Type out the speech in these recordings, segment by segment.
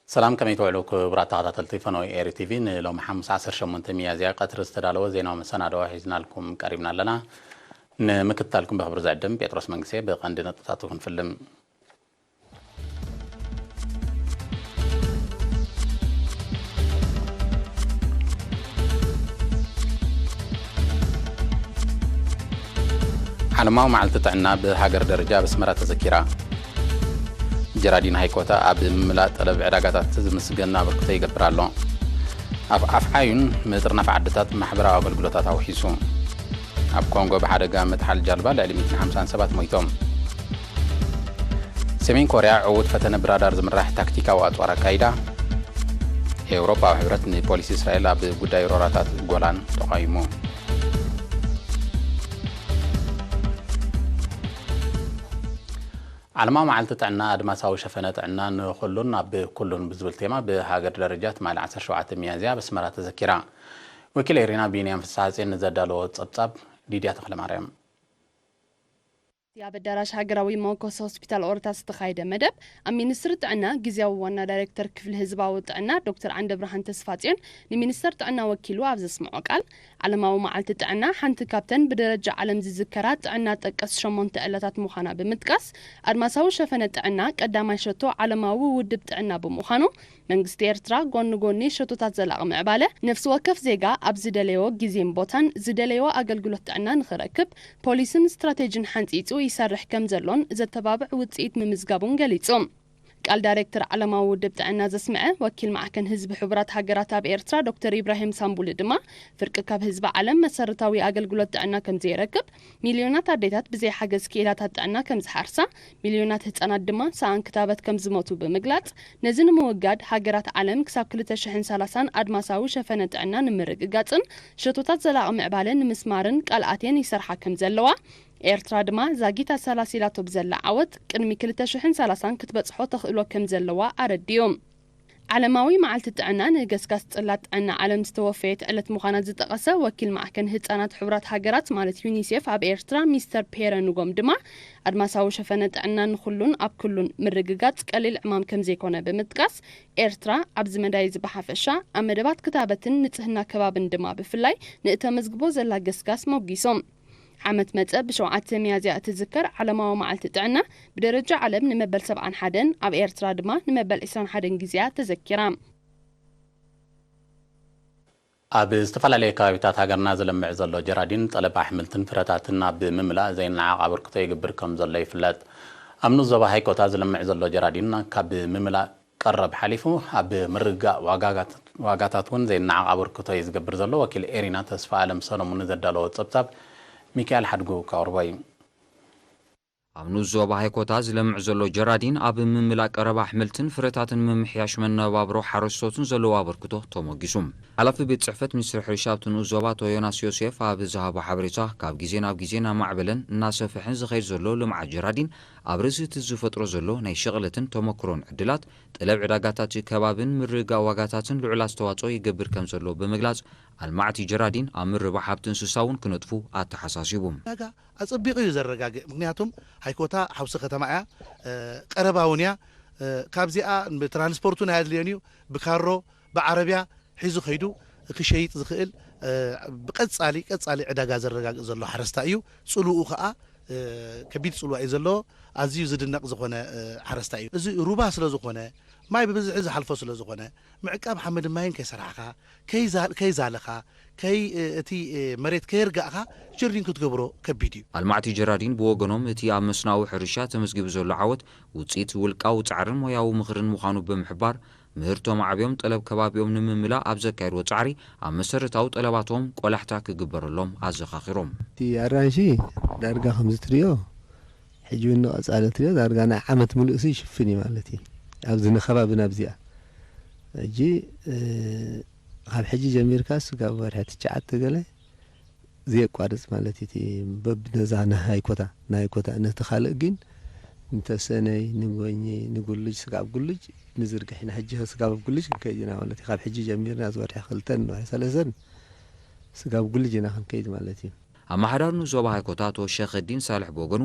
ሰላም፣ ከመይ ትውዕሉ ክቡራት ተኸታተልቲ ፈነወ ኤሪ ቲቪ? ንሎሚ ሓሙስ ዓሰርተ ሸሞንተ ሚያዝያ ቀትሪ ዝተዳለወ ዜናዊ መሰናድኦ ሒዝናልኩም ቀሪብና ኣለና። ንምክትታልኩም ብኽብሪ ዝዕድም ጴጥሮስ መንግስቴ። ብቐንዲ ነጥብታቱ ክንፍልም። ዓለማዊ መዓልቲ ጥዕና ብሃገር ደረጃ ኣብ ኣስመራ ተዘኪራ። ጀራዲን ሃይኮታ ኣብ ምምላእ ጠለብ ዕዳጋታት ዝምስገን ኣበርክቶ ይገብር ኣሎ። ኣብ ኣፍዓዩን ምጥርናፍ ዓድታት ማሕበራዊ ኣገልግሎታት ኣውሒሱ። ኣብ ኮንጎ ብሓደጋ ምጥሓል ጃልባ ልዕሊ ሚእትን ሓምሳን ሰባት ሞይቶም። ሰሜን ኮርያ ዕዉት ፈተነ ብራዳር ዝምራሕ ታክቲካዊ ኣጽዋር ኣካይዳ። ኤውሮጳዊ ሕብረት ንፖሊሲ እስራኤል ኣብ ጉዳይ ሮራታት ጎላን ተቓዊሙ። ዓለማዊ መዓልቲ ጥዕና ኣድማሳዊ ሸፈነ ጥዕና ንኹሉን ኣብ ኩሉን ብዝብል ቴማ ብሃገር ደረጃ ትማሊ ዓሰርተ ሸውዓተ ሚያዝያ ኣብ ኣስመራ ተዘኪራ። ወኪል ኤሪና ቢንያም ፍስሓጽዮን ንዘዳለዎ ጸብጻብ ሊድያ ተኽለማርያም። ኣብ ኣዳራሽ ሃገራዊ መወከሲ ሆስፒታል ኦሮታ ዝተኻየደ መደብ፣ ኣብ ሚኒስትሪ ጥዕና ግዝያዊ ዋና ዳይሬክተር ክፍሊ ህዝባዊ ጥዕና ዶክተር ዓንደብርሃን ተስፋጽዮን ንሚኒስተር ጥዕና ወኪሉ ኣብ ዘስምዖ ቃል፣ ዓለማዊ መዓልቲ ጥዕና ሓንቲ ካብተን ብደረጃ ዓለም ዝዝከራ ጥዕና ጠቀስ ሸሞንተ ዕለታት ምዃና ብምጥቃስ፣ ኣድማሳዊ ሸፈነ ጥዕና ቀዳማይ ሸቶ ዓለማዊ ውድብ ጥዕና ብምዃኑ፣ መንግስቲ ኤርትራ ጎኒ ጎኒ ሸቶታት ዘላቒ ምዕባለ፣ ነፍሲ ወከፍ ዜጋ ኣብ ዝደለዮ ግዜን ቦታን ዝደለዮ ኣገልግሎት ጥዕና ንኽረክብ ፖሊስን ስትራቴጂን ሓንጺጹ ይሰርሕ ከም ዘሎን ዘተባብዕ ውጽኢት ምምዝጋቡን ገሊጹ። ቃል ዳይሬክተር ዓለማዊ ውድብ ጥዕና ዘስምዐ ወኪል ማዕከን ህዝቢ ሕቡራት ሃገራት ኣብ ኤርትራ ዶክተር ኢብራሂም ሳምቡሊ ድማ፣ ፍርቂ ካብ ህዝቢ ዓለም መሰረታዊ ኣገልግሎት ጥዕና ከም ዘይረክብ፣ ሚልዮናት ኣዴታት ብዘይ ሓገዝ ክኢላታት ጥዕና ከም ዝሓርሳ፣ ሚልዮናት ህጻናት ድማ ሰኣን ክታበት ከም ዝሞቱ ብምግላጽ፣ ነዚ ንምውጋድ ሃገራት ዓለም ክሳብ ክልተ ሽሕን ሰላሳን ኣድማሳዊ ሸፈነ ጥዕና ንምርግጋጽን ሸቶታት ዘላቒ ምዕባለ ንምስማርን ቃል ኣትየን ይሰርሓ ከም ዘለዋ፣ ኤርትራ ድማ ዛጊት ኣሰላሲላቶ ብዘላ ዓወት ቅድሚ ክልተ ሽሕን ሰላሳን ክትበጽሖ ተኽእሎ ከም ዘለዋ ኣረዲኡ። ዓለማዊ መዓልቲ ጥዕና ንገስጋስ ጽላት ጥዕና ዓለም ዝተወፈየት ዕለት ምዃና ዝጠቐሰ ወኪል ማዕከን ህጻናት ሕቡራት ሃገራት ማለት ዩኒሴፍ ኣብ ኤርትራ ሚስተር ፔረ ንጎም ድማ፣ ኣድማሳዊ ሸፈነ ጥዕና ንኹሉን ኣብ ኩሉን ምርግጋጽ ቀሊል ዕማም ከም ዘይኮነ ብምጥቃስ፣ ኤርትራ ኣብዚ መዳይ እዚ ብሓፈሻ ኣብ መደባት ክታበትን ንጽህና ከባብን ድማ ብፍላይ ንእተመዝግቦ ዘላ ገስጋስ ሞጊሶም። ዓመት መጸ ብሸውዓተ ሚያዝያ እትዝከር ዓለማዊ መዓልቲ ጥዕና ብደረጃ ዓለም ንመበል ሰብዓን ሓደን ኣብ ኤርትራ ድማ ንመበል ዕስራን ሓደን ግዜያ ተዘኪራ። ኣብ ዝተፈላለዩ ከባቢታት ሃገርና ዝለምዕ ዘሎ ጀራዲን ጠለብ ኣሕምልትን ፍረታትን ኣብ ምምላእ ዘይነዓቕ ኣበርክቶ ይገብር ከም ዘሎ ይፍለጥ። ኣብ ንኡስ ዞባ ሃይኮታ ዝለምዕ ዘሎ ጀራዲን ካብ ምምላእ ቀረብ ሓሊፉ ኣብ ምርግጋእ ዋጋጋት-፣ ዋጋታት እውን ዘይነዓቕ ኣበርክቶ እዩ ዝገብር ዘሎ። ወኪል ኤሪና ተስፋ ኣለም ሰሎሙን ዘዳለዎ ጸብጻብ ሚካኤል ሓድጉ ከቕርቦ እዩ። ኣብ ንኡስ ዞባ ሃይኮታ ዝለምዕ ዘሎ ጀራዲን ኣብ ምምላእ ቀረብ ኣሕምልትን ፍረታትን ምምሕያሽ መነባብሮ ሓረስቶትን ዘለዎ ኣበርክቶ ተሞጊሱ። ሓላፊ ቤት ጽሕፈት ሚኒስትሪ ሕርሻ ኣብቲ ንኡስ ዞባ ኣቶ ዮናስ ዮሴፍ ኣብ ዝሃቦ ሓበሬታ፣ ካብ ግዜ ናብ ግዜ እናማዕበለን እናሰፍሐን ዝኸይድ ዘሎ ልምዓት ጀራዲን ኣብ ርእሲ እቲ ዝፈጥሮ ዘሎ ናይ ሽቕለትን ተመክሮን ዕድላት፣ ጠለብ ዕዳጋታት እቲ ከባብን ምርግጋእ ዋጋታትን ልዑል ኣስተዋጽኦ ይገብር ከም ዘሎ ብምግላጽ፣ ኣልማዕቲ ጀራዲን ኣብ ምርባሕ ሃብቲ እንስሳ እውን ክነጥፉ ኣተሓሳሲቡ። ዕዳጋ ኣጸቢቑ እዩ ዘረጋግእ። ምኽንያቱም ሃይኮታ ሓውሲ ከተማ እያ፣ እ፣ ቀረባ እውን እያ። እ፣ ካብዚኣ ብትራንስፖርት እውን ኣየድልዮን እዩ። ብካሮ፣ ብዓረብያ ሒዙ ከይዱ ክሸይጥ ዝኽእል፣ እ፣ ብቐጻሊ፣ ቀጻሊ ዕዳጋ ዘረጋግእ ዘሎ ሓረስታይ እዩ። ጽልኡ ከኣ፣ እ፣ ከቢድ ጽልዋ እዩ ዘለዎ። ኣዝዩ ዝድነቕ ዝኾነ፣ እ፣ ሓረስታይ እዩ። እዚ ሩባ ስለ ዝኾነ፣ ማይ ብብዝሒ ዝሓልፎ ስለ ዝኾነ፣ ምዕቃብ ሓመድን ማይን ከይሰራሕኻ፣ ከይዛ-፣ ከይዛለኻ፣ ከይ-፣ እ፣ እቲ፣ እ፣ መሬት ከየርጋእኻ ጀርዲን ክትገብሮ ከቢድ እዩ። ኣልማዕቲ ጀራዲን ብወገኖም፣ እቲ ኣብ መስናዊ ሕርሻ ተመዝጊቡ ዘሎ ዓወት ውጽኢት ውልቃዊ ጻዕርን ሞያዊ ምኽርን ምዃኑ ብምሕባር፣ ምህርቶም ኣዕብዮም ጠለብ ከባቢኦም ንምምላእ ኣብ ዘካየድዎ ጻዕሪ፣ ኣብ መሰረታዊ ጠለባቶም ቆላሕታ ክግበረሎም ኣዘኻኺሮም። እቲ ኣራንሺ ዳርጋ ከምዚ ትሪኦ፣ ሕጂ እውን ንቐጻሊ ትሪኦ፣ ዳርጋ ናይ ዓመት ምሉእሲ ይሽፍን እዩ ማለት እዩ። ኣብዚ ንከባብና ኣብዚኣ። ሕጂ፣ እ፣ ካብ ሕጂ ጀሚርካስ ካብ ወርሒ ትሽዓተ ገለ ዘየቋርጽ ማለት እዩ። እቲ በብ ነዛ ናይ ሃይኮታ፣ ናይ ሃይኮታ፣ ነቲ ካልእ ግን ንተሰነይ፣ ንጎኘ፣ ንጉልጅ፣ ስጋብ ጉልጅ ንዝርግሕ ኢና። ሕጂ ስጋብ ጉልጅ ክንከይድ ኢና ማለት እዩ። ካብ ሕጂ ጀሚርና እዚ ወርሒ ክልተን ወርሒ ሰለስተን ስጋብ ጉልጅ ኢና ክንከይድ ማለት እዩ። ኣመሓዳሪ ንኡስ ዞባ ሃይኮታ ኣቶ ሸኸዲን ሳልሕ ብወገኑ፣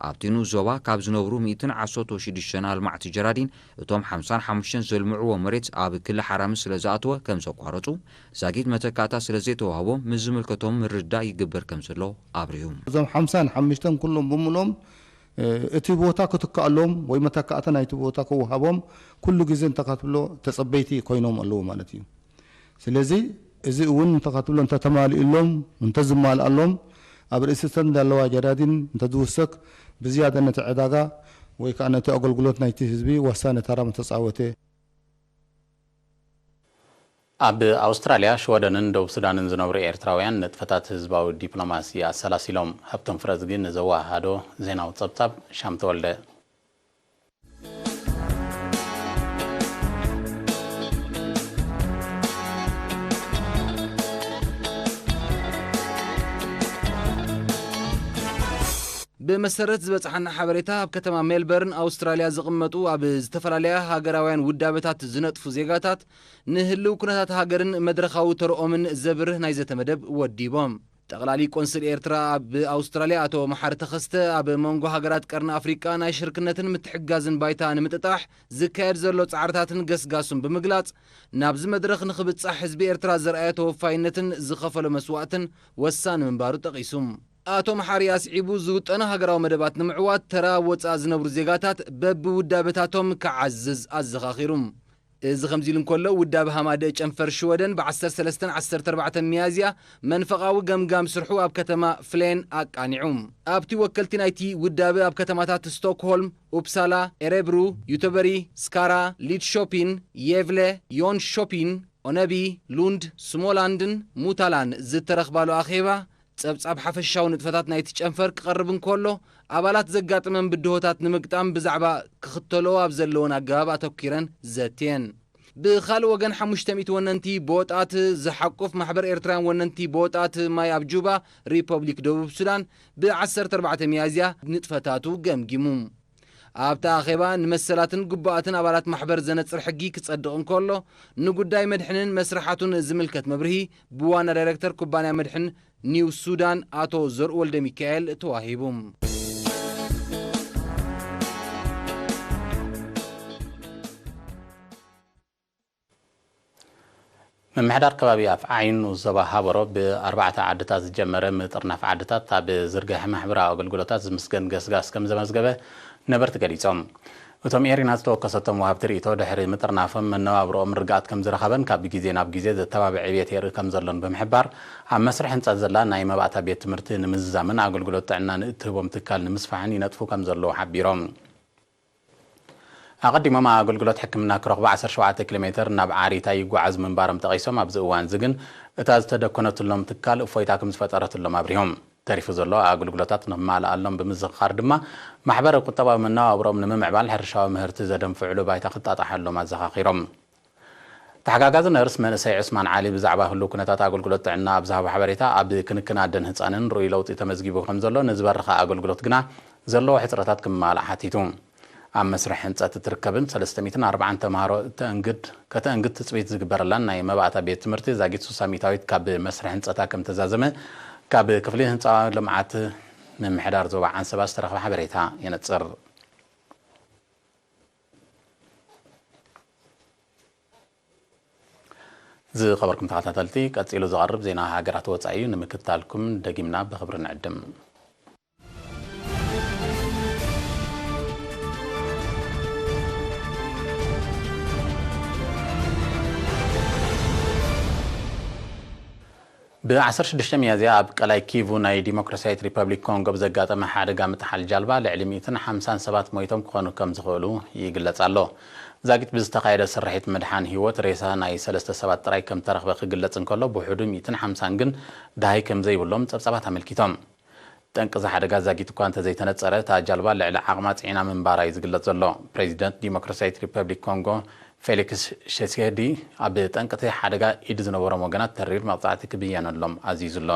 ኣብቲ ንኡስ ዞባ ካብ ዝነብሩ ሚእትን ዓሰርተ ሽዱሽተን ኣልማዕቲ ጀራዲን፣ እቶም ሓምሳን ሓሙሽተን ዘልምዕዎ መሬት ኣብ ክሊ ሓራምዝ ስለ ዝኣተወ ከም ዘቋረጹ፣ ዛጊት መተካእታ ስለ ዘይተዋህቦም ምስ ዝምልከቶም ምርድዳእ ይግበር ከም ዘሎ ኣብሪሁ። እዞም ሓምሳን ሓሙሽተን ኩሎም ብምሎም፣ እ፣ እቲ ቦታ ክትከኣሎም ወይ መተካእታ ናይቲ ቦታ ክወሃቦም ኩሉ ግዜ እንተ ክትብሎ ተጸበይቲ ኮይኖም ኣለዉ ማለት እዩ። ስለዚ እዚ እውን እንተ ክትብሎ እንተ ተማሊኡሎም፣ እንተ ዝማልኣሎም፣ ኣብ ርእሲ እተን ዘለዋ ጀራዲን እንተ ዝውሰክ፣ ብዝያዳ ነቲ ዕዳጋ ወይ ከኣ ነቲ ኣገልግሎት ናይቲ ህዝቢ ወሳኒ ተራ ምተጻወተ። ኣብ ኣውስትራልያ፣ ሽወደንን ደቡብ ሱዳንን ዝነብሩ ኤርትራውያን ንጥፈታት ህዝባዊ ዲፕሎማሲ ኣሰላሲሎም። ሃብቶም ፍረዝጊ ንዘወሃሃዶ ዜናዊ ጸብጻብ ሻም ተወልደ። ብመሰረት ዝበጽሓና ሓበሬታ፣ ኣብ ከተማ ሜልበርን ኣውስትራልያ ዝቕመጡ ኣብ ዝተፈላለያ ሃገራውያን ውዳበታት ዝነጥፉ ዜጋታት ንህልው ኩነታት ሃገርን መድረኻዊ ተርኦምን ዘብርህ ናይ ዘተ መደብ ወዲቦም። ጠቕላሊ ቆንስል ኤርትራ ኣብ ኣውስትራልያ ኣቶ መሓሪ ተኸስተ፣ ኣብ መንጎ ሃገራት ቀርኒ ኣፍሪቃ ናይ ሽርክነትን ምትሕግጋዝን ባይታ ንምጥጣሕ ዝካየድ ዘሎ ጻዕርታትን ገስጋሱን ብምግላጽ፣ ናብዚ መድረኽ ንኽብጻሕ ህዝቢ ኤርትራ ዘርኣዮ ተወፋይነትን ዝኸፈሎ መስዋእትን ወሳኒ ምንባሩ ጠቒሱ። ኣቶ መሓሪ ኣስዒቡ፣ ዝውጠኑ ሃገራዊ መደባት ንምዕዋት ተራ ኣብ ወጻኢ ዝነብሩ ዜጋታት በብውዳበታቶም ክዓዝዝ ኣዘኻኺሩ። እዚ ከምዚ ኢሉ እንከሎ፣ ውዳበ ሃማደኤ ጨንፈር ሽወደን ብ ዓሰርተ ሰለስተን ዓሰርተ ኣርባዕተን ሚያዝያ መንፈቓዊ ገምጋም ስርሑ ኣብ ከተማ ፍሌን ኣቃኒዑ። ኣብቲ ወከልቲ ናይቲ ውዳበ ኣብ ከተማታት ስቶክሆልም፣ ኡፕሳላ፣ ኤሬብሩ፣ ዩተበሪ፣ ስካራ፣ ሊድሾፒን፣ ዬቭለ፣ ዮንሾፒን፣ ኦነቢ፣ ሉንድ፣ ስሞላንድን ሙታላን ዝተረኽባሉ ኣኼባ፣ ጸብጻብ ሓፈሻዊ ንጥፈታት ናይቲ ጨንፈር ክቐርብ እንከሎ፣ ኣባላት ዘጋጥመን ብድሆታት ንምግጣም ብዛዕባ ክኽተልኦ ኣብ ዘለወን ኣገባብ ኣተኲረን ዘትየን። ብኻልእ ወገን፣ ሓሙሽተ ሚእቲ ወነንቲ ቦጣት ዝሓቁፍ ማሕበር ኤርትራውያን ወነንቲ ቦጣት ማይ ኣብ ጁባ፣ ሪፐብሊክ ደቡብ ሱዳን፣ ብ ዓሰርተ ኣርባዕተ ሚያዝያ ንጥፈታቱ ገምጊሙ። ኣብቲ ኣኼባ ንመሰላትን ግቡኣትን ኣባላት ማሕበር ዘነጽር ሕጊ ክጸድቕ እንከሎ፣ ንጉዳይ መድሕንን መስርሓቱን ዝምልከት መብርሂ ብዋና ዳይረክተር ኩባንያ መድሕን ኒው ሱዳን ኣቶ ዘርኡ ወልደ ሚካኤል ተዋሂቡ። ምምሕዳር ከባቢ ኣፍዓይን ንኡስ ዞባ ሃበሮ ብኣርባዕተ ዓድታት ዝጀመረ ምጥርናፍ ዓድታት ኣብ ዝርግሐ ማሕበራዊ ኣገልግሎታት ዝምስገን ገስጋስ ከም ዘመዝገበ ነበርቲ ገሊጾም። እቶም ኤሪና ዝተወከሰቶም ወሃብቲ ርእይቶ፣ ድሕሪ ምጥርናፎም መነባብሮኦም ርግኣት ከም ዝረኸበን ካብ ግዜ ናብ ግዜ ዘተባብዕ ዕብየት የርኢ ከም ዘሎን ብምሕባር፣ ኣብ መስርሕ ህንጸት ዘላ ናይ መባእታ ቤት ትምህርቲ ንምዝዛምን ኣገልግሎት ጥዕና ንእትህቦም ትካል ንምስፋሕን ይነጥፉ ከም ዘለዉ ሓቢሮም። ኣቐዲሞም ኣገልግሎት ሕክምና ክረኽቡ ዓሰርተ ሸውዓተ ኪሎ ሜተር ናብ ዓሪታ ይጓዓዙ ምንባሮም ጠቒሶም፣ ኣብዚ እዋን እዚ ግን እታ ዝተደኮነትሎም ትካል እፎይታ ከም ዝፈጠረትሎም ኣብሪሆም። ተሪፉ ዘሎ ኣገልግሎታት ንኽማልኣሎም ብምዝኽኻር ድማ፣ ማሕበረ ቁጠባዊ መነባብሮኦም ንምምዕባል ሕርሻዊ ምህርቲ ዘደንፍዕሉ ባይታ ክጣጣሓሎም ኣዘኻኺሮም። ተሓጋጋዚ ነርስ መንእሰይ ዑስማን ዓሊ ብዛዕባ ህሉው ኩነታት ኣገልግሎት ጥዕና ኣብ ዝሃቦ ሓበሬታ፣ ኣብ ክንክን ኣደን ህጻንን ርኡይ ለውጢ ተመዝጊቡ ከም ዘሎ፣ ንዝበረኸ ኣገልግሎት ግና ዘለዎ ሕጽረታት ክማላእ ሓቲቱ። ኣብ መስርሕ ህንጸት እትርከብን ሰለስተ ሚእትን ኣርባዓን ተምሃሮ እተእንግድ፣ ከተእንግድ ትጽቢት ዝግበረላን ናይ መባእታ ቤት ትምህርቲ ዛጊት ስሳ ሚእታዊት ካብ መስርሕ ህንጸታ ከም ተዛዘመ ካብ ክፍሊ ህንጻ ልምዓት ምምሕዳር ዞባ ዓንሰባ ዝተረኽበ ሓበሬታ የነጽር። ዝኸበርኩም ተኸታተልቲ፣ ቀጺሉ ዝቐርብ ዜና ሃገራት ወጻኢ እዩ። ንምክትታልኩም ደጊምና ብኽብሪ ንዕድም። ብ ዓሰርተ ሽዱሽተ ሚያዝያ ኣብ ቀላይ ኪቩ ናይ ዲሞክራሲያዊት ሪፐብሊክ ኮንጎ ብዘጋጠመ ሓደጋ ምጥሓል ጃልባ ልዕሊ ሚእትን ሓምሳን ሰባት ሞይቶም ክኾኑ ከም ዝኽእሉ ይግለጽ ኣሎ። ዛጊት ብዝተኻየደ ስርሒት ምድሓን ህይወት፣ ሬሳ ናይ ሰለስተ ሰባት ጥራይ ከም ተረኽበ ክግለጽ እንከሎ፣ ብውሕዱ ሚእትን ሓምሳን ግን ደሃይ ከም ዘይብሎም ጸብጻባት ኣመልኪቶም። ጠንቂ እዚ ሓደጋ ዛጊት እኳ እንተዘይተነጸረ፣ እታ ጃልባ ልዕሊ ዓቕማ ጽዒና ምንባራ እዩ ዝግለጽ ዘሎ። ፕሬዚደንት ዲሞክራሲያዊት ሪፐብሊክ ኮንጎ ፌሊክስ ሸሴዲ ኣብ ጠንቂ እቲ ሓደጋ ኢድ ዝነበሮም ወገናት ተሪር መቕጻዕቲ ክብየነሎም ኣዚዙ ኣሎ።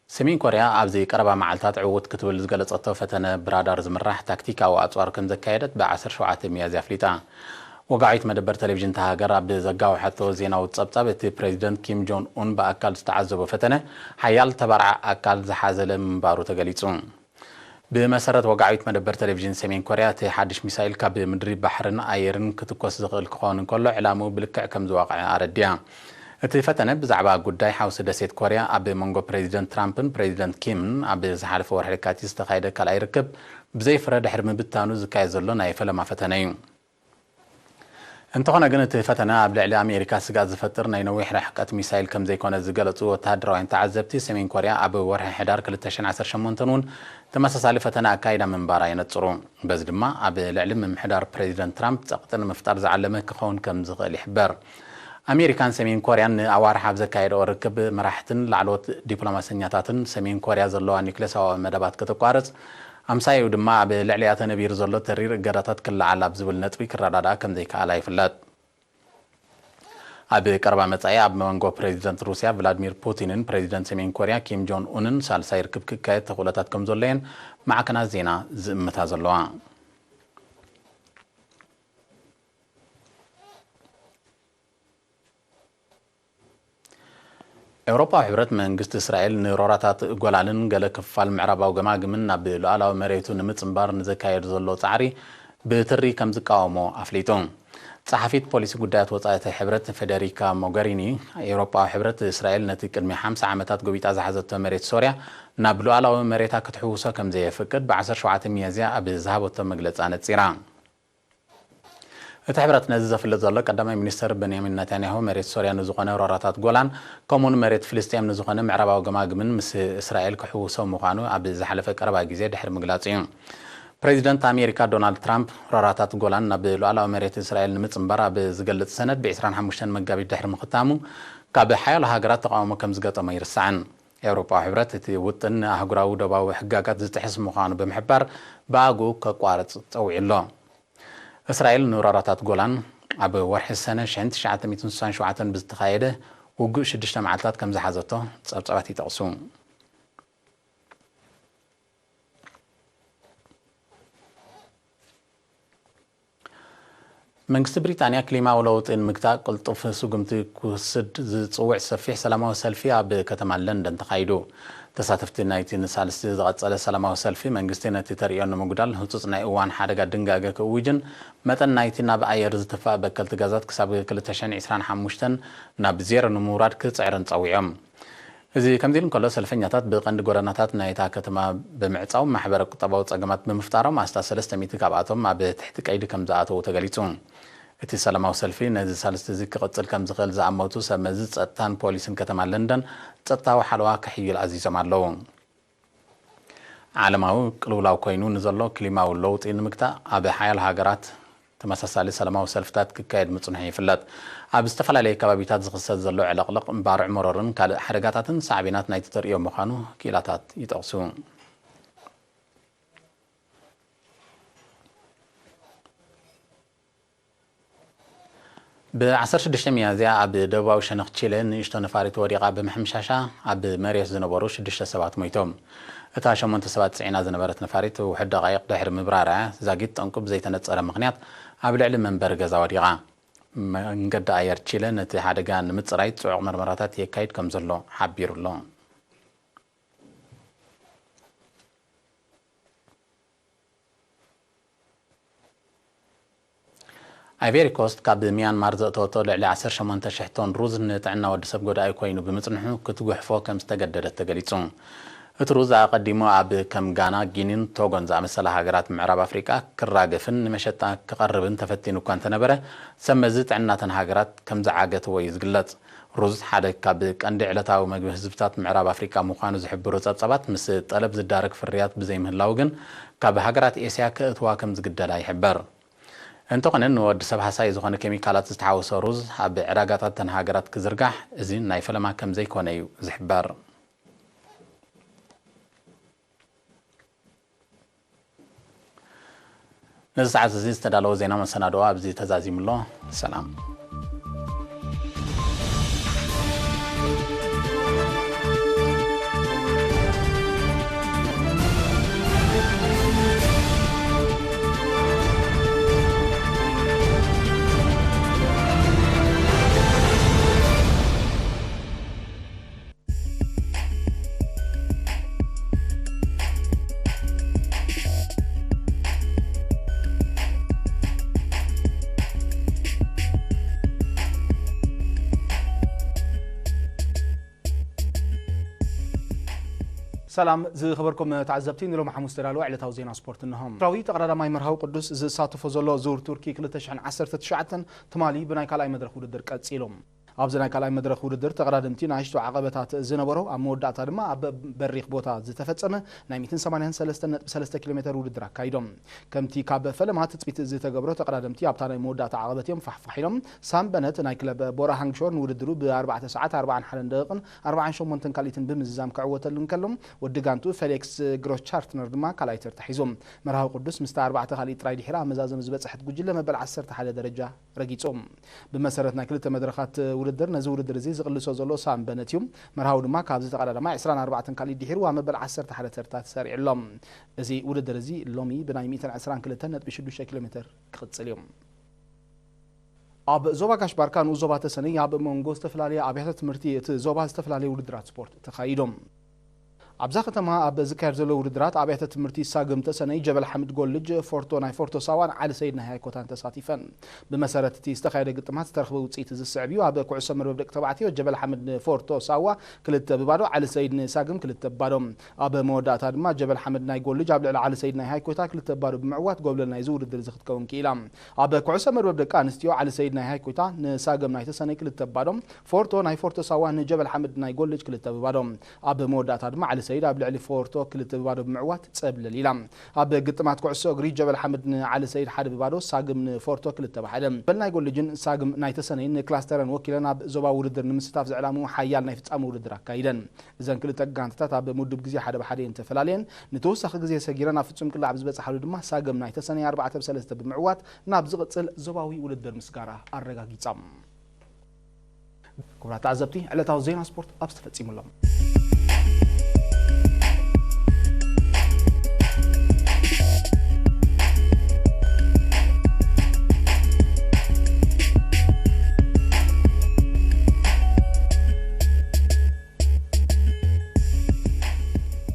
ሰሜን ኮርያ ኣብዚ ቀረባ መዓልታት ዕዉት ክትብል ዝገለጸቶ ፈተነ ብራዳር ዝምራሕ ታክቲካዊ ኣጽዋር ከም ዘካየደት ብ ዓሰርተ ሸውዓተ ሚያዝያ ኣፍሊጣ። ወጋዒት መደበር ቴሌቪዥን እታ ሃገር ኣብ ዘጋወሐቶ ዜናዊ ጸብጻብ፣ እቲ ፕሬዚደንት ኪም ጆን ኡን ብኣካል ዝተዓዘቦ ፈተነ ሓያል ተባራዕ ኣካል ዝሓዘለ ምንባሩ ተገሊጹ። ብመሰረት ወጋዒት መደበር ቴሌቪዥን ሰሜን ኮርያ፣ እቲ ሓድሽ ሚሳይል ካብ ምድሪ፣ ባሕርን ኣየርን ክትኮስ ዝኽእል ክኸውን እንከሎ፣ ዕላምኡ ብልክዕ ከም ዝዋቕዐ ኣረዲያ። እቲ ፈተነ ብዛዕባ ጉዳይ ሓውሲ ደሴት ኮርያ ኣብ መንጎ ፕሬዚደንት ትራምፕን ፕሬዚደንት ኪምን ኣብ ዝሓለፈ ወርሒ ለካቲት ዝተኻየደ ካልኣይ ርክብ ብዘይፍረ ድሕሪ ምብታኑ ዝካየድ ዘሎ ናይ ፈለማ ፈተነ እዩ። እንተኾነ ግን፣ እቲ ፈተነ ኣብ ልዕሊ ኣሜሪካ ስግኣት ዝፈጥር ናይ ነዊሕ ርሕቀት ሚሳይል ከም ዘይኮነ ዝገለጹ ወተሃደራውያን ተዓዘብቲ፣ ሰሜን ኮርያ ኣብ ወርሒ ሕዳር ክልተ ሽሕን ዓሰርተ ሸሞንተን እውን ተመሳሳሊ ፈተነ ኣካይዳ ምንባራ የነጽሩ። በዚ ድማ ኣብ ልዕሊ ምምሕዳር ፕሬዚደንት ትራምፕ ጸቕጢ ንምፍጣር ዝዓለመ ክኸውን ከም ዝኽእል ይሕበር። ኣሜሪካን ሰሜን ኮርያን ንኣዋርሕ ኣብ ዘካየደኦ ርክብ፣ መራሕትን ላዕለዎት ዲፕሎማሰኛታትን ሰሜን ኮርያ ዘለዋ ኒውክሌሳዊ መደባት ከተቋርጽ፣ ኣምሳያኡ ድማ ኣብ ልዕሊኣ ተነቢሩ ዘሎ ተሪር እገዳታት ክለዓል ኣብ ዝብል ነጥቢ ክረዳድኣ ከም ዘይከኣላ ይፍለጥ። ኣብ ቀረባ መጻኢ ኣብ መንጎ ፕሬዚደንት ሩስያ ቭላድሚር ፑቲንን ፕሬዚደንት ሰሜን ኮርያ ኪም ጆን ኡንን ሳልሳይ ርክብ ክካየድ ተኽእሎታት ከም ዘሎየን ማዕከናት ዜና ዝእምታ ዘለዋ። ኤውሮጳዊ ሕብረት መንግስቲ እስራኤል ንሮራታት ጎላንን ገለ ክፋል ምዕራባዊ ገማግምን ናብ ሉዓላዊ መሬቱ ንምጽንባር ንዘካየዱ ዘሎ ጻዕሪ ብትሪ ከም ዝቃወሞ ኣፍሊጡ። ጸሓፊት ፖሊሲ ጉዳያት ወጻኢ እቲ ሕብረት ፌደሪካ ሞገሪኒ፣ ኤውሮጳዊ ሕብረት እስራኤል ነቲ ቅድሚ ሓምሳ ዓመታት ጎቢጣ ዝሓዘቶ መሬት ሶርያ ናብ ሉዓላዊ መሬታ ክትሕውሶ ከም ዘየፍቅድ ብ ዓሰርተ ሸውዓተ ሚያዝያ ኣብ ዝሃበቶ መግለጺ ኣነጺራ። እቲ ሕብረት ነዚ ዘፍልጥ ዘሎ፣ ቀዳማይ ሚኒስተር በንያሚን ነታንያሁ መሬት ሶርያ ንዝኾነ ሮራታት ጎላን ከምኡውን መሬት ፍልስጤም ንዝኾነ ምዕራባዊ ገማግምን ምስ እስራኤል ክሕውሶ ምዃኑ ኣብ ዝሓለፈ ቀረባ ግዜ ድሕሪ ምግላጹ እዩ። ፕሬዚደንት ኣሜሪካ ዶናልድ ትራምፕ ሮራታት ጎላን ናብ ሉዓላዊ መሬት እስራኤል ንምጽንባር ኣብ ዝገልጽ ሰነድ ብ ዕስራን ሓሙሽተን መጋቢት ድሕሪ ምኽታሙ፣ ካብ ሓያሎ ሃገራት ተቓውሞ ከም ዝገጠሞ ኣይርሳዕን። ኤውሮጳዊ ሕብረት እቲ ውጥን ንኣህጉራዊ ዶባዊ ሕጋጋት ዝጥሕስ ምዃኑ ብምሕባር፣ ብኣግኡ ከቋርጽ ጸዊዑ ኣሎ። እስራኤል ንወራራት ጎላን ኣብ ወርሒ ሰነ ሽሕን ትሽዓተ ሚእትን ስሳን ሸውዓተን ብዝተኻየደ ውግእ ሽዱሽተ መዓልታት ከም ዝሓዘቶ ጸብጻባት ይጠቕሱ። መንግስቲ ብሪጣንያ ክሊማዊ ለውጢ ንምግታእ ቅልጡፍ ስጉምቲ ክወስድ ዝጽውዕ ሰፊሕ ሰላማዊ ሰልፊ ኣብ ከተማ ለንደን ተኻይዱ። ተሳተፍቲ ናይቲ ንሳልስቲ ዝቐጸለ ሰላማዊ ሰልፊ፣ መንግስቲ ነቲ ተርእዮ ንምጉዳል ህጹጽ ናይ እዋን ሓደጋ ድንጋገ ክእውጅን መጠን ናይቲ ናብ ኣየር ዝትፋእ በከልቲ ጋዛት ክሳብ ክልተ ሽሕን ዕስራን ሓሙሽተን ናብ ዜሮ ንምውራድ ክጽዕርን ጸዊዖም። እዚ ከምዚ ኢሉ እንከሎ፣ ሰልፈኛታት ብቐንዲ ጎደናታት ናይታ ከተማ ብምዕጻው ማሕበረ ቁጠባዊ ጸገማት ብምፍጣሮም፣ ኣስታት ሰለስተ ሚእቲ ካብኣቶም ኣብ ትሕቲ ቀይዲ ከም ዝኣተዉ ተገሊጹ። እቲ ሰላማዊ ሰልፊ ነዚ ሳልስቲ እዚ ክቕጽል ከም ዝኽእል ዝኣመቱ ሰብ መዚ ጸጥታን ፖሊስን ከተማ ለንደን ጸጥታዊ ሓለዋ ክሕይል ኣዚዞም ኣለዉ። ዓለማዊ ቅልውላው ኮይኑ ንዘሎ ክሊማዊ ለውጢ ንምግታእ፣ ኣብ ሓያሎ ሃገራት ተመሳሳሊ ሰላማዊ ሰልፍታት ክካየድ ምጽንሑ ይፍለጥ። ኣብ ዝተፈላለዩ ከባቢታት ዝኽሰት ዘሎ ዕልቕልቕ፣ ባርዕ መሮርን ካልእ ሓደጋታትን ሳዕቤናት ናይቲ ተርእዮ ምዃኑ ክኢላታት ይጠቕሱ። ብ ዓሰርተ ሽዱሽተ ሚያዝያ ኣብ ደቡባዊ ሸነኽ ቺለ ንእሽቶ ነፋሪት ወዲቓ ብምሕምሻሻ፣ ኣብ መሬት ዝነበሩ ሽዱሽተ ሰባት ሞይቶም። እታ ሸሞንተ ሰባት ጽዒና ዝነበረት ነፋሪት ውሑድ ደቓይቕ ድሕሪ ምብራራ፣ ዛጊት ጠንቁ ብዘይተነጸረ ምኽንያት ኣብ ልዕሊ መንበሪ ገዛ ወዲቓ። መንገዲ ኣየር ቺለ ነቲ ሓደጋ ንምጽራይ ጽዑቕ መርመራታት የካይድ ከም ዘሎ ሓቢሩ ኣሎ። ኣይቬሪ ኮስት ካብ ሚያንማር ዘእተወቶ ልዕሊ ዓሰርተ ሸሞንተ ሽሕ ቶን ሩዝ ንጥዕና ወዲ ሰብ ጎዳኢ ኮይኑ ብምጽንሑ ክትጉሕፎ ከም ዝተገደደት ተገሊጹ። እቲ ሩዝ ኣቐዲሙ ኣብ ከም ጋና፣ ጊኒን ቶጎን ዝኣመሰላ ሃገራት ምዕራብ ኣፍሪቃ ክራገፍን ንመሸጣ ክቐርብን ተፈቲኑ እኳ እንተነበረ፣ ሰብ መዚ ጥዕናተን ሃገራት ከም ዝዓገትዎ እዩ ዝግለጽ። ሩዝ ሓደ ካብ ቀንዲ ዕለታዊ መግቢ ህዝብታት ምዕራብ ኣፍሪቃ ምዃኑ ዝሕብሩ ጸብጻባት፣ ምስ ጠለብ ዝዳረግ ፍርያት ብዘይምህላው ግን፣ ካብ ሃገራት ኤስያ ከእትዋ ከም ዝግደላ ይሕበር። እንተኾነ፣ ንወዲ ሰብ ሃሳይ ዝኾነ ኬሚካላት ዝተሓወሶ ሩዝ ኣብ ዕዳጋታት ተን ሃገራት ክዝርጋሕ፣ እዚ ናይ ፈለማ ከም ዘይኮነ እዩ ዝሕበር። ነዚ ሰዓት እዚ ዝተዳለወ ዜና መሰናድኦ ኣብዚ ተዛዚሙ ኣሎ። ሰላም። ሰላም ዝኸበርኩም ተዓዘብቲ፣ ንሎም ሓሙስ ተዳለወ ዕለታዊ ዜና ስፖርት እንሆ። ኤርትራዊ ተቐዳዳማይ መርሃዊ ቅዱስ ዝሳተፎ ዘሎ ዙር ቱርኪ ክልተ ሽሕን ዓሰርተ ትሽዓተን ትማሊ ብናይ ካልኣይ መድረኽ ውድድር ቀጺሉ። ኣብዚ ናይ ካልኣይ መድረኽ ውድድር ተቐዳደምቲ ንኣሽቱ ዓቐበታት ዝነበሮ፣ ኣብ መወዳእታ ድማ ኣብ በሪኽ ቦታ ዝተፈጸመ ናይ ሚእትን ሰማንያን ሰለስተን ነጥቢ ሰለስተ ኪሎ ሜተር ውድድር ኣካይዶም። ከምቲ ካብ ፈለማ ትጽቢት ዝተገብሮ፣ ተቐዳደምቲ ኣብታ ናይ መወዳእታ ዓቐበት እዮም ፋሕፋሕ ኢሎም። ሳም በነት ናይ ክለብ ቦራ ሃንግሾር ንውድድሩ ብ ኣርባዕተ ሰዓት ኣርባዓን ሓደን ደቂቕን ኣርባዓን ሸሞንተን ካልኢትን ብምዝዛም ክዕወተሉ እንከሎ፣ ወዲ ጋንቱ ፌሊክስ ግሮስቻርትነር ድማ ካልኣይ ተርታ ሒዙ። መርሃዊ ቅዱስ ምስታ ኣርባዕተ ካልኢት ጥራይ ድሒራ ኣብ መዛዘሚ ዝበጽሐት ጉጅለ መበል ዓሰርተ ሓደ ደረጃ ረጊጹ። ብመሰረት ናይ ክልተ መድረኻት ውድድር፣ ነዚ ውድድር እዚ ዝቕልሶ ዘሎ ሳም በነት እዩ። መርሃዊ ድማ ካብዚ ተቐዳዳማይ ዕስራን ኣርባዕተን ካልኢት ድሒሩ ኣብ መበል ዓሰርተ ሓደ ተርታ ተሰሪዑ ኣሎ። እዚ ውድድር እዚ ሎሚ ብናይ ሚእትን ዕስራን ክልተን ነጥቢ ሽዱሽተ ኪሎ ሜተር ክቕጽል እዩ። ኣብ ዞባ ጋሽ ባርካ ንኡስ ዞባ ተሰነይ ኣብ መንጎ ዝተፈላለየ ኣብያተ ትምህርቲ እቲ ዞባ ዝተፈላለየ ውድድራት ስፖርት ተኻይዶም። ኣብዛ ከተማ ኣብ ዝካየድ ዘሎ ውድድራት ኣብያተ ትምህርቲ ሳግም ተሰነይ፣ ጀበል ሓምድ ጎልጅ፣ ፎርቶ ናይ ፎርቶ ሳዋን ዓሊ ሰይድ ናይ ሃይኮታን ተሳቲፈን። ብመሰረት እቲ ዝተኻየደ ግጥማት ዝተረኽበ ውፅኢት ዝስዕብ እዩ። ኣብ ኩዕሶ መርበብ ደቂ ተባዕትዮ ጀበል ሓምድ ንፎርቶ ሳዋ ክልተ ብባዶ፣ ዓሊ ሰይድ ንሳግም ክልተ ብባዶ። ኣብ መወዳእታ ድማ ጀበል ሓምድ ናይ ጎልጅ ኣብ ልዕሊ ዓሊ ሰይድ ናይ ሃይኮታ ክልተ ብባዶ ብምዕዋት ጎብለል ናይዚ ውድድር እዚ ክትከውን ክኢላ። ኣብ ኩዕሶ መርበብ ደቂ ኣንስትዮ ዓሊ ሰይድ ናይ ሃይኮታ ንሳግም ናይ ተሰነይ ክልተ ብባዶ፣ ፎርቶ ናይ ፎርቶ ሳዋ ንጀበል ሓምድ ናይ ጎልጅ ክልተ ብባዶ። ኣብ መወዳእታ ድማ ዓሊ ሰይድ ኣብ ልዕሊ ፎርቶ ክልተ ብባዶ ብምዕዋት ጸብለል ኢላ። ኣብ ግጥማት ኩዕሶ እግሪ ጀበል ሓምድ ንዓሊ ሰይድ ሓደ ብባዶ፣ ሳግም ንፎርቶ ክልተ ብሓደ። ጀበል ናይ ጎልጅን ሳግም ናይ ተሰነይን ንክላስተረን ወኪለን ኣብ ዞባ ውድድር ንምስታፍ ዝዕላሙ ሓያል ናይ ፍጻመ ውድድር ኣካይደን። እዘን ክልተ ጋንታታት ኣብ ምዱብ ግዜ ሓደ ብሓደ እየን ተፈላለየን። ንተወሳኺ ግዜ ሰጊረን ኣብ ፍጹም ቅላዕ ኣብ ዝበጽሓሉ ድማ ሳግም ናይ ተሰነይ ኣርባዕተ ብ ሰለስተ ብምዕዋት ናብ ዝቕጽል ዞባዊ ውድድር ምስጋራ ኣረጋጊጻ። ክቡራት ተዓዘብቲ፣ ዕለታዊ ዜና ስፖርት ኣብዚ ተፈጺሙ ኣሎ።